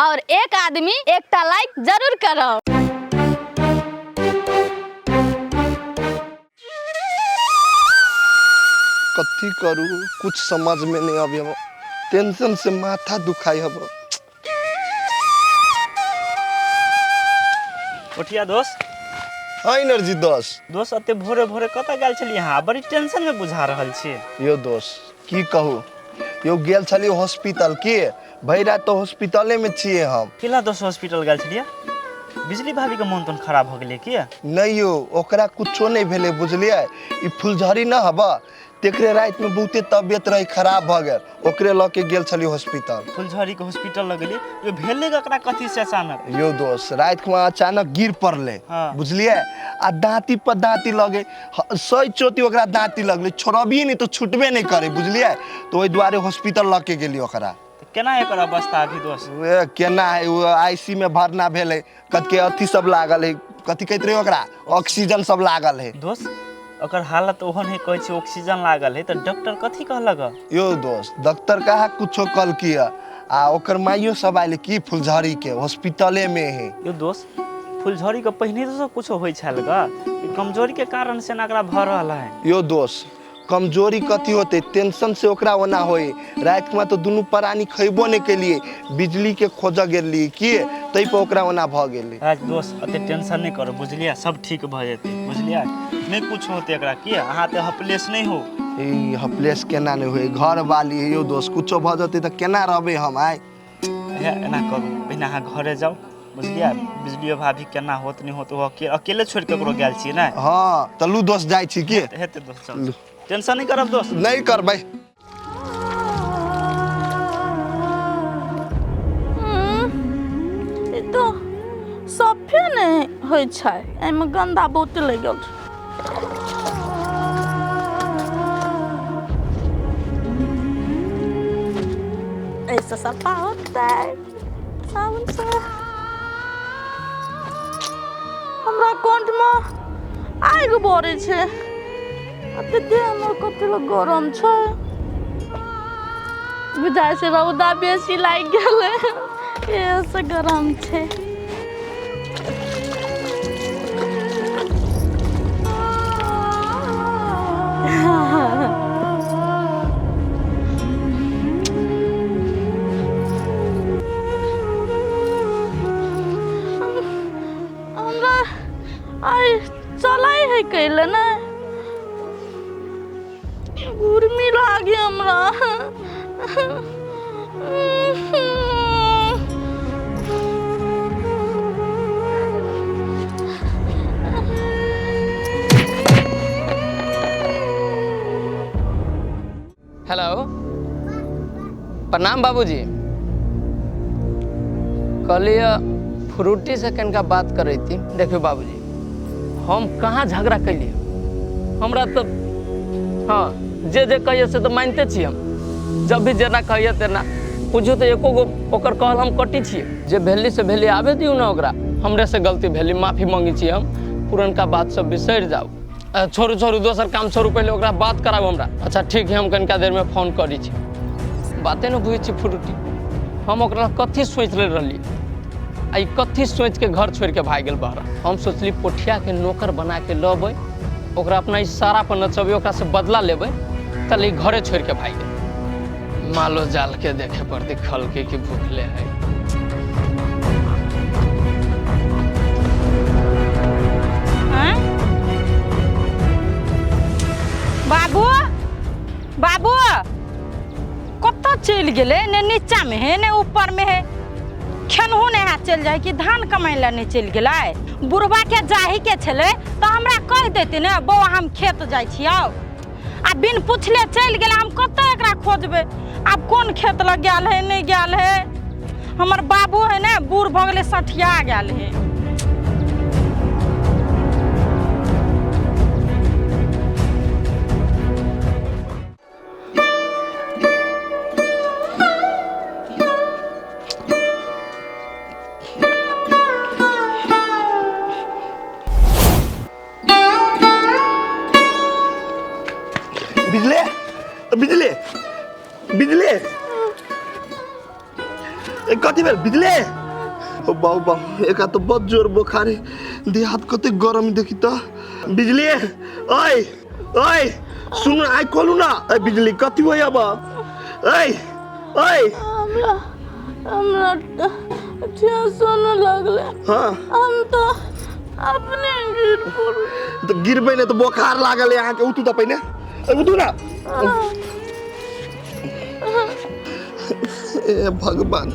और एक आदमी एकटा लाइक जरूर करब। कथी करू, कुछ समझ में नहीं अभी हम। टेंशन से माथा दुखाई हब। उठिया दोस्त। हाँ एनर्जी दोस्त। दोस्त एते भोरे भोरे कतऽ गेल छलियै अहाँ? बड़ी टेंशन में बुझा रहल छी। यो दोस्त की कहू, यो गेल छलियै हॉस्पिटल के, भरि राति तऽ हॉस्पिटले में छियै हम। केला दोस्त हॉस्पिटल गेल छलियै? बिजली भाभी के मोन तोन खराब हो गेलै की? नहीं यो, ओकरा कुछो नहीं भेलै बुझलियै। ई फुलझड़ी न हबा तेकरे राति में बहुते तबियत रही खराब भऽ गेल, ओकरे लऽ के गेल छलियै हॉस्पिटल। फुलझड़ी के हॉस्पिटल लऽ गेली, यो भेलै ककरा कथी से अचानक? यो दोस्त राति में अचानक गिर पड़लै। हाँ। बुझलियै, आ दाँती पर दाँती लगे, सही चोटी ओकरा दाँती लगलै, छोड़बियै नहीं तो छुटबे नहीं करे बुझलियै। तो ओहि दुआरे हॉस्पिटल लऽ के गेली ओकरा। तऽ केना एकर अवस्था अभी दोस्त? ए, केना है, ओ आईसी में भरना भेलै, कथी अथी सब लागल है, कथी कहैत रहे ओकरा, ऑक्सीजन सब लागल है। दोस्त ओकर हालत ओहन है, कहै छै ऑक्सीजन लागल है, तऽ डॉक्टर कथी कहलक? यो दोस्त डॉक्टर कहा कुछो कहलकी है, आ ओकर माइयो सब आयल की फुलझड़ी के हॉस्पिटले में है। यो दोस्त फुलझड़ी के पहिने तऽ सब कुछो होइ छल ग, ई कमजोरी के कारण से ना एकरा भऽ रहल है। यो दोस्त कमजोरी कथी होते, टेंशन से ओकरा ओना होए। राति में तो दुनू प्राणी खैबो नहीं केलिए, बिजली के खोजऽ गेलिए की तै पर ओकरा ओना भऽ गेलै। आज दोस्त एते टेंशन नहीं करो बुझलियै, सब ठीक भऽ जेतै बुझलियै, नहीं कुछ होते एकरा की, अहाँ तऽ हपलेस नहीं हो। ई हपलेस केना नहीं होए, घर वाली है यो दोस्त, कुछो भऽ जेतै तऽ केना रहबै हम आइ? हे एना करू, पहिने अहाँ घरे जाउ बुझलियै, बिजलियो भाभी केना होत नहीं होत, ओ अकेले छोड़ि कऽ ककरो गेल छियै ने? हाँ तऽ लू दोस्त जाइ छी की? हेतै दोस्त, चल टेंशन नहीं करब दोस्त। नहीं करबै। ई तो सफे नहि होइ छै, एहिमे गन्दा बहुते लागि गेल छै। ऐसे सफा होतै साबुन से। हमरा कंठमे आगि बरै छै, एते देहमे कते गरम छै, बुझाइ छै रौदा बेसी लागि गेलै, से गरम छै। हमरा आइ चलै है कैले ने, घुरमी लागे हमरा। हेलो, प्रणाम बाबूजी। कहलिए फ्रूटी से कनिका बात करै थी। देखियौ बाबूजी, हम कहाँ झगड़ा कैलियै, हमरा तऽ हाँ जे जे कहिए से तऽ मानिते छी हम, जब भी जेना कहिए तेना बुझू तऽ एको गो ओकर कहल हम कटी छियै। जे भेली से भेली, आबे दियौ ने ओकरा, हमरे से गलती भेली, माफी मांगै छी हम, पुरनका बात सब बिसरि जाउ। छोड़ू छोड़ू दोसर काम छोड़ू, पहिले ओकरा बात कराबू हमरा। अच्छा ठीक है, हम कनिका देरमे फोन करै छी। बाते ने बुझै छी फ्रूटी, हम ओकरा कथी सोचि ले रहली, आ ई कथी सोचिके घर छोड़िके भागि गेल बहरा। हम सोचली पोठियाके नौकर बनाके लबै, ओकरा अपना इशारा पर नचबै, ओकरा से बदला लेबै, तले ई घरे छोड़िके भागि गेल। मालो जाल के देखे पड़तै, खलके कि भूखले है। बाबू बाबू कतऽ चलि गेलै? ने नीचामे है ने ऊपरमे है, खेनहु नहि है चलि जाइ कि धान कमाइ लए नहि चलि गेलै? बुढ़बा के जाही के छलै तऽ हमरा कहि देतै ने, बौआ हम खेत जाइ छियौ, आ बिन पुछले चलि गेलै, हम कतऽ एकरा खोजबै? आब कोन खेत लग गेल है नहि गेल है? हमर बाबू है ने बूढ़ भऽ गेलै, सठिया गेल है। बिजली बिजली बिजली, ए कथी भेल बिजली? ओ बाबू बाबू, एकरा तऽ बड जोर बोखार है, देह हाथ कते गरम देखी तऽ। बिजली ओए ओए सुन, आइ खोलू ना। ए बिजली कथी होय अब? ओए ओए हमरा हमरा टेंशन लगले। हाँ हम तो अपने गिर पड़ू। तऽ गिरबै नहि तऽ बोखार लागल है अहाँके। उठू तऽ पहिने, ए, उठू ना। ए भगवान,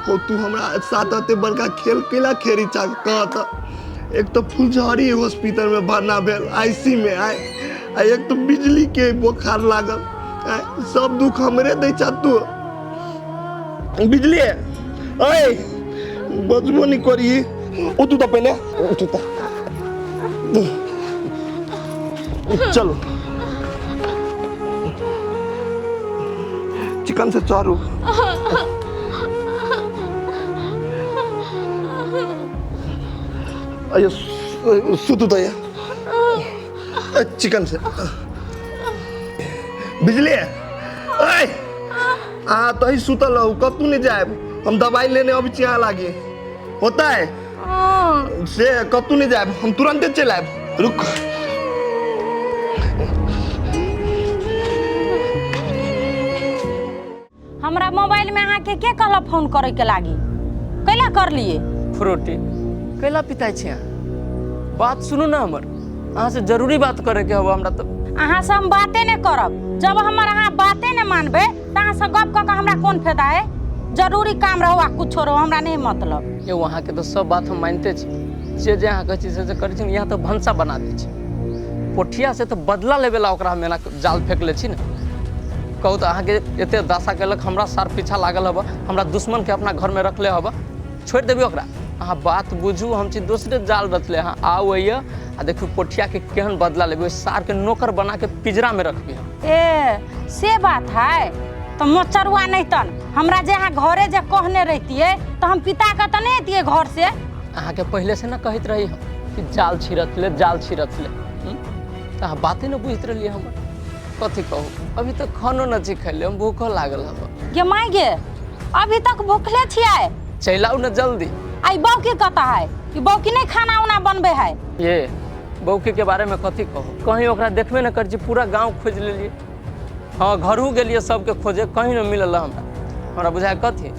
हो तू हमरा साथ एते बड़का खेल केला खेरी चा कह तऽ। एक तऽ फुलझड़ी हॉस्पिटल में भरना भेल आईसी में आय, आ एक तऽ बिजली के बोखार लागल आय, सब दुख हमरे दै छा तू बिजली। ओए बजबो नहीं करी, उठू तऽ पहिने, उठू तऽ, चलो चिकन से चढ़ू। अयो सुतू तऽ चिकन से। बिजली ओए अहाँ तऽ ही सुतल रहू, कतहु नहीं जायब, हम दवाई लेने अबै छी अहाँ लागी। होता है से कतहु नहीं जायब, हम तुरंते चलि आयब, रुक। हमरा मोबाइल में अहाँके के कहलक फोन करे के लागी? कैला करलिए? फ्रूटी कैला पिताइ छी अहाँ? बात सुनू ना हमर, अहाँ से जरूरी बात करे के हबो हमरा। तऽ अहाँ से हम बाते नहीं करब। जब हमर अहाँ बाते नहीं मानबे तऽ अहाँ से गप कऽ के हमरा कोन फायदा है? जरूरी काम रहो आ कुछो रहो, हमरा नहीं मतलब। यौ अहाँके तऽ सब बात हम मानिते छी, जे जे अहाँ कहै छी से से करै छी। यहाँ तऽ भनसा बना दै छी पोठिया से, तऽ बदला लेबे ला ओकरा हम एना जाल फेंकले छी ने। कहू तऽ अहाँके एते दशा केलक, हमरा सार पीछा लागल हब, हमरा दुश्मन के अपना घर में रखले हब, छोड़ि देबी ओकरा? अहाँ बात बुझू, हम छी दोसरे जाल रचले। अहाँ आउ अइया आ देखू पोठिया के केहन बदला लेबै, ओहि सार के नौकर बना के पिंजरा में रखबी हम। ए से बात है तो मोचरुआ नहीं तन हमरा जे अहाँ घरे जे कहने रहितियै तऽ हम पिता के तऽ नहीं अतियै घर से। अहाँके पहिले से ना कहैत रही हम कि जाल छिरत ले, जाल छिरत ले, तऽ अहाँ बाते न बुझैत रहलियै हमर। कथी कहू, अभी तक खानो न छी खैले, हम भूखो लागल हब। गे माय गे, अभी तक भूखले छियै? चलि आउ ने जल्दी। आई बौकी कतऽ है? ई बौकी नहीं खाना उना बनबे है? ये बौकी के बारे में कथी कहू, कहीं ओकरा देखबे न करै छी, पूरा गाँव खोजि लेलियै। हाँ घरो गेलियै सबके खोजे, कहीं न मिलल हमरा। हमरा बुझाय कथी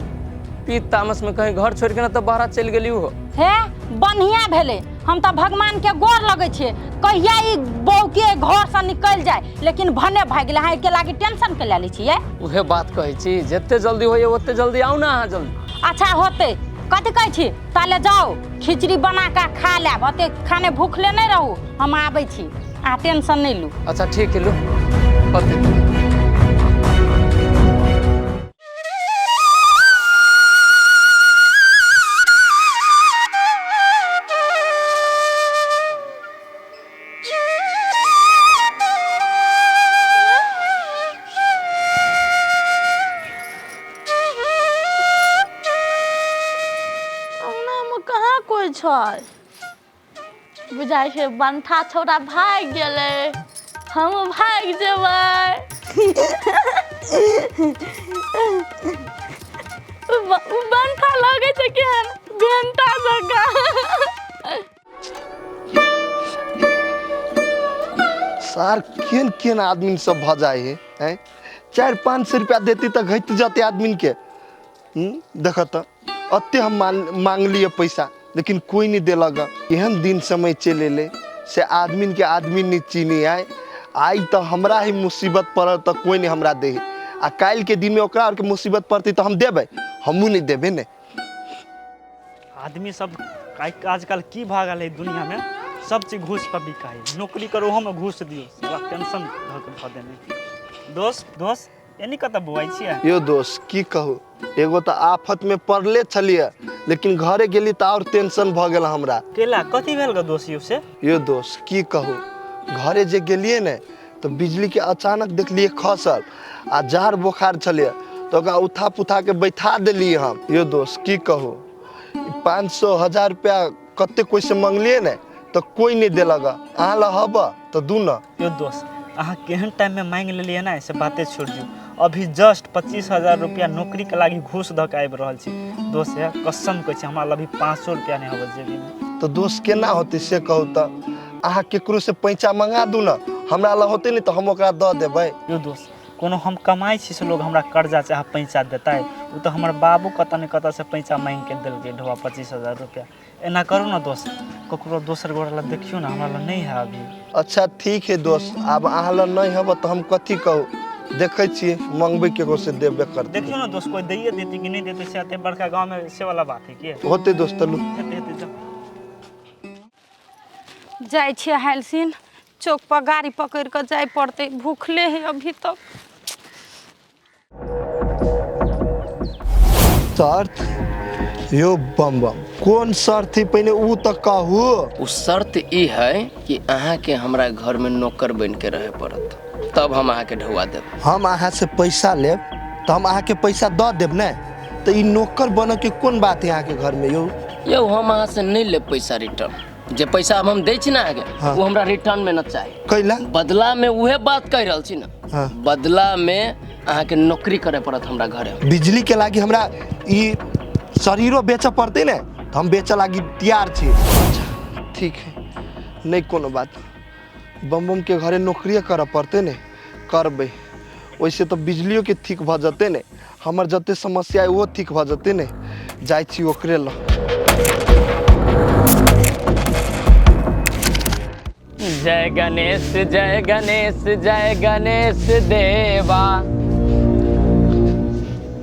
पीत तामस में कहीं घर छोड़ि के न तऽ बहरा चलि गेली ओहो। हे बढ़िया भेलै, हम तऽ भगवान के गोर लगै छियै कहिया ई बौकी घर से निकलि जाय, लेकिन भने भागि गेलै। अहाँ एहिके लागी टेंशन के लए लै छियै? उहे बात कहै छी, जते जल्दी होइए ओते जल्दी आउ ने अहाँ जल्दी। अच्छा होतै, कथी कहै छी? ताले जाउ खिचड़ी बना कऽ खा लेब, ओते खाने भूखले नहीं रहू, हम आबै छी, अहाँ टेंशन नहीं लू। अच्छा ठीक है, लू होतै। अंगनामे कहाँ कोइ छै? बुझाइ छै बंठा छौड़ा भागि गेलै, हम भागि जेबै। उ बंठा लगै छै केहन भेंटा जकाँ। सार केहन केहन आदमी सब भऽ जाइ है हैं? 400-500 रुपया देती तऽ घटि जते आदमी के। देख तऽ अते हम मांगलियै पैसा, लेकिन कोई नहीं देलक। एहन दिन समय चलि एलै से आदमी के आदमी नहीं चीनी आय। आइ तऽ हमरा ही मुसीबत पड़ल तऽ कोई नहीं हमरा दे, आ काल्हि के दिन में ओकरा आरके मुसीबत पड़तै तऽ हम देबै? हमहूँ नहीं देबै ने। आदमी सब आजकल की भऽ गेल है दुनिया में, सब चीज घूस पर बिका है। नौकरी करो ओहोमे घूस दियौ, साला टेंशन धऽ के धऽ देने। दोस्त दोस्त एनी कतऽ बौआइ छियै? यो दोस्त की कहू, एगो तऽ आफत में पड़ले छलियै, लेकिन घरे गेली तऽ और टेंशन भऽ गेल हमरा। केला कथी भेल ग दोस्त यौ से? यो दोस्त की कहू, घरे जे गेलियै ने तऽ बिजली के अचानक देखलियै खसल, आ जाड़ बोखार छलियै तऽ ओकरा उठा पुठा के बैठा देलियै हम। यो दोस्त की कहू, 500-1000 रुपया कते कोइ से मंगलियै ने तऽ कोइ नहीं देलक। अहाँ लग हब तऽ दू न। यो दोस्त अहाँ केहन टाइममे मांगि लेलियै ने से बाते छोड़ि दियौ। अभी जस्ट 25,000 रुपया नौकरी के लागी घूस दऽ के आबि रहल छी। दोस्त हे, कसम कहै छी, हमरा लग अभी 500 रुपया नहि हबे जेबीमे। तऽ दोस्त केना होतै से कहू तऽ? अहाँ केकरो से पैसा मंगा दू ने, हमरा लग होतै नहि तऽ हम ओकरा दऽ देबै। यौ दोस्त, कोनो हम कमाइ छी से लोग हमरा कर्जा चाहे पैसा देतै? ओ तऽ हमर बाबू कतऽ ने कतऽसँ पैसा माँगिके देलकै ढोआ 25,000 रुपया। एना करू ने दोस्त, ककरो दोसर गोरा लग देखियौ ने, हमरा लग नहि है अभी। अच्छा ठीक है दोस्त, आब अहाँ लग नहि हब तऽ हम कथी कहू, देखै छियै मंगबै केकरो से देबे करतै। देखियौ ने दोस्त, कोइ दैए देतै कि नहि देतै से, एते बड़का गाँवमे से वाला बात है कि होतै दोस्त? चलू। हेतै हेतै, जाउ। जाइ छियै हालसिन चौक पर, गाड़ी पकड़ि कऽ जाय पड़तै, भूखले है अभी तक। शर्त यो बम बम, कोन शर्त है पहिने उ तऽ कहू। ओ शर्त ई है कि अहाँके हमरा घरमे नौकर बनिके रहे पड़त, तब हम अहाँके ढौआ देब। हम अहाँ से पैसा लेब तऽ हम अहाँके पैसा दऽ देब ने, तऽ ई नौकर बनऽ के कोन बात है अहाँके घरमे यौ? यौ, हम अहाँ से नहीं लेब पैसा रिटर्न। जे पैसा अब हम दै छी ने अहाँके, हाँ। ओ हमरा रिटर्न में न चाही। कैला? बदला में उहे बात कहि रहल छी ने। हाँ। बदला में अहाँके नौकरी करे पड़त हमरा घरे। बिजली के लागी हमरा ई शरीरो बेचऽ पड़तै ने, तऽ हम बेचऽ लागी तैयार छी। अच्छा ठीक है, नहीं कोनो बात, बम बम के घरे नौकरिए करऽ पड़तै ने, करबै। ओहिसे तऽ बिजलियो के ठीक भऽ जेतै ने, हमर जते समस्या है ओहो ठीक भऽ जेतै ने। जाइ छी ओकरे लग। जय गणेश जय गणेश जय गणेश देवा,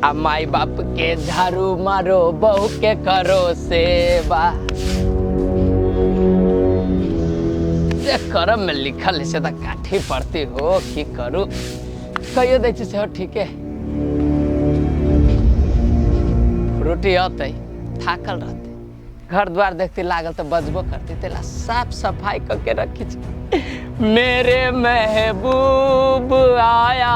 आ माई बाप के झाड़ू मारो, बहू के करो सेवा। से करम में लिखल है से तऽ काठी पड़ती हो, की करू, कहियो दै छी सेहो ठीके। रोटी अतै, थाकल रहतै, घर द्वार देखते लागल तऽ बजबो करते, तेला साफ सफाई करके रखी छी। मेरे महबूब आया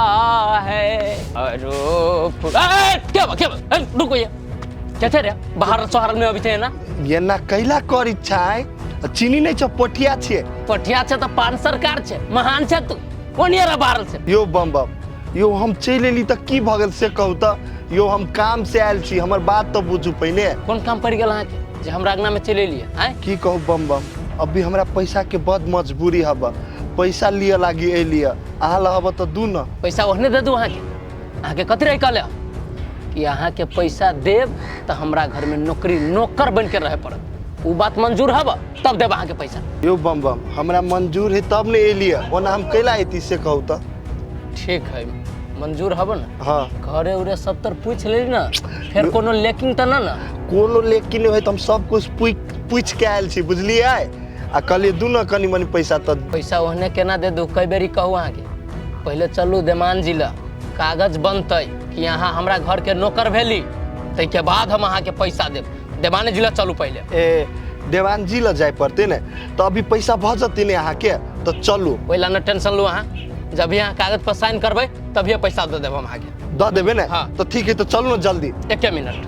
है अरूप। ए, क्या बा, क्या बा? ए, रुको, ये क्या छै रे बाहर शहर में अबै छै ना? एना कैला करी छै? चीनी नहि छै, पोठिया छियै। पठिया छै तऽ पान सरकार छै, महान छै तू, कोन ये बाहर छै? यौ बम बम यौ, हम चलि एली तऽ की भऽ गेल से कहू तऽ? यौ, हम काम से आयल छी, हमर बात तऽ बुझू पहिने। कोन काम पड़ि गेल अहाँके जे हमरा अंगना में चलि एलियै आँय? की कहू बम बम, अभी हमरा पैसा के बड मजबूरी हब, पैसा लिअ लागी एलियै। अहाँ लग हब तऽ दू न। पैसा ओहने दे दू अहाँके? अहाँके कथी रहि कहले हम कि अहाँके पैसा देब तऽ हमरा घरमे नौकरी नौकर बनिके रहे पड़त? ओ बात मंजूर हब तब देब अहाँके पैसा। यौ बम बम, हमरा मंजूर है तब ने एलियै, ओना हम कैला एती से कहू तऽ? ठीक है, मंजूर हब ने? हाँ। घरे उरे सब तर पूछ लेली ना, फेर कोनो लेकिन तऽ ना ना? कोनो लेकिन नहि होय, तऽ हम सब कुछ पूछ पूछ के आयल छी, बुझलियै? आ कहलियै दू न कनि मनि पैसा तऽ। पैसा ओहने केना दे दू? कई बेरी कहू अहाँके, पहिले चलू देमान जी लग, कागज बनतै कि अहाँ हमरा घरके नौकर भेली, ताहिके बाद हम अहाँके पैसा देब। देवाने जी लग चलू पहिले। ए, देवान जी लग जाय पड़तै ने, तऽ अभी पैसा भऽ जेतै ने अहाँके, तऽ चलू। ओहि ला न टेंशन लू अहाँ, जब भी अहाँ कागज पर साइन करबै तभिए पैसा दऽ देब हम अहाँके। दऽ देबै ने? हाँ। तऽ ठीक है, तऽ चलू ने जल्दी। एके मिनट।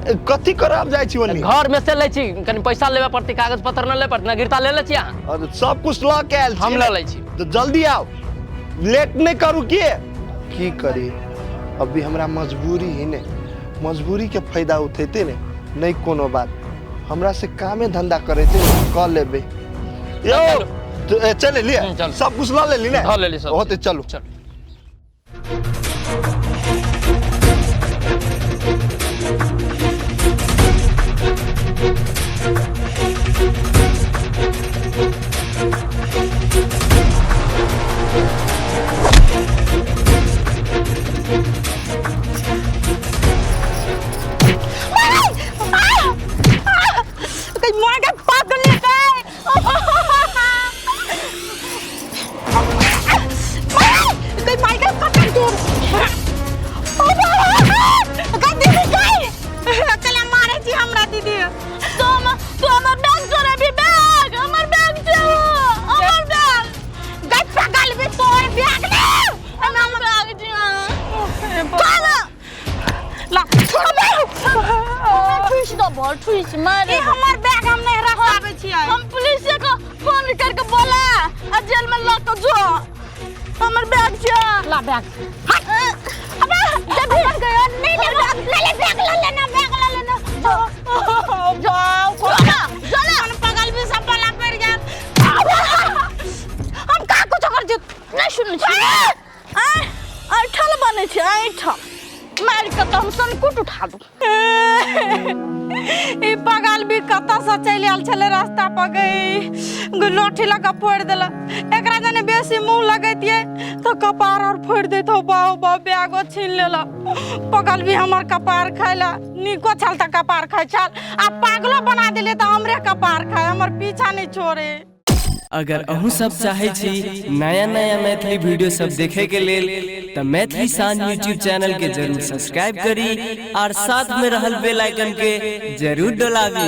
ए, कथी करब जाइ छी ओनी? घर में से लै छी, कनि पैसा लेबे पड़तै, कागज पत्र न ले पड़तै, नागरिकता ले लै छी अहाँ? और सब कुछ लऽ के आयल छी हम ने? लऽ लै छी। तऽ जल्दी आउ, लेट नहि करू। के की करी, अभी हमरा मजबूरी है ने, मजबूरी के फायदा उठेते ने। नहीं कोनो बात, हमरा से कामे धंधा करेते ने, कऽ लेबै यौ। तो, ए, चल लिए। चलू। सब कुछ लऽ लेली ने? लऽ लेली सब। होते, चलू। चलू। कहीं मार के पागल ले गए। कहीं मार के पकड़ दूर। कहीं दीदी गई, चला मारे छी हमरा दीदी। तो हम तो हमर बैग चोरे भी, बैग, हमर बैग छै, हमर बैग। गई पागल भी, तोर बैग ले। हमर बैग छै। चल ला। ठुस दबो, ठुस मारे। ई हमर बैग हम नहीं रखाबै छियै। हम पुलिस के फोन करके बोला आ जेल में लऽ के जो, हमर बैग छै। ला बैग। हट। ले बैग ले लेना, बैग ले लेना। जो जाओ चलो चलो। मन पगल भी सब बला पड़ गेल। हम का कुछ कर जो नहि सुनै छी। ऐठल बनै छै ऐठल, मारि कऽ तऽ हम सनकुट उठा दू। ई पगल भी कतऽ से चलि आयल छलै रास्ता पर गई, लोठी लऽ कऽ फोड़ि देलक। एकरा जने बेसी मुँह लगैतियै तऽ कपार आर फोड़ि दैत। बाउ बाउ, बैगो छीन लेलक। पगल भी हमर कपार खाय नीको छल तऽ कपार खाइ छल, आ पागलो बना देलियै तऽ हमरे कपार खाय, हमर पीछा नहि छोड़े। अगर अहूँ सब चाहै छी नया नया मैथिली वीडियो सब देखे के लेल, तऽ मैथिली शान यूट्यूब चैनल के जरूर सब्सक्राइब करी और साथ में रहल बेल आइकन के जरूर डोलाबी।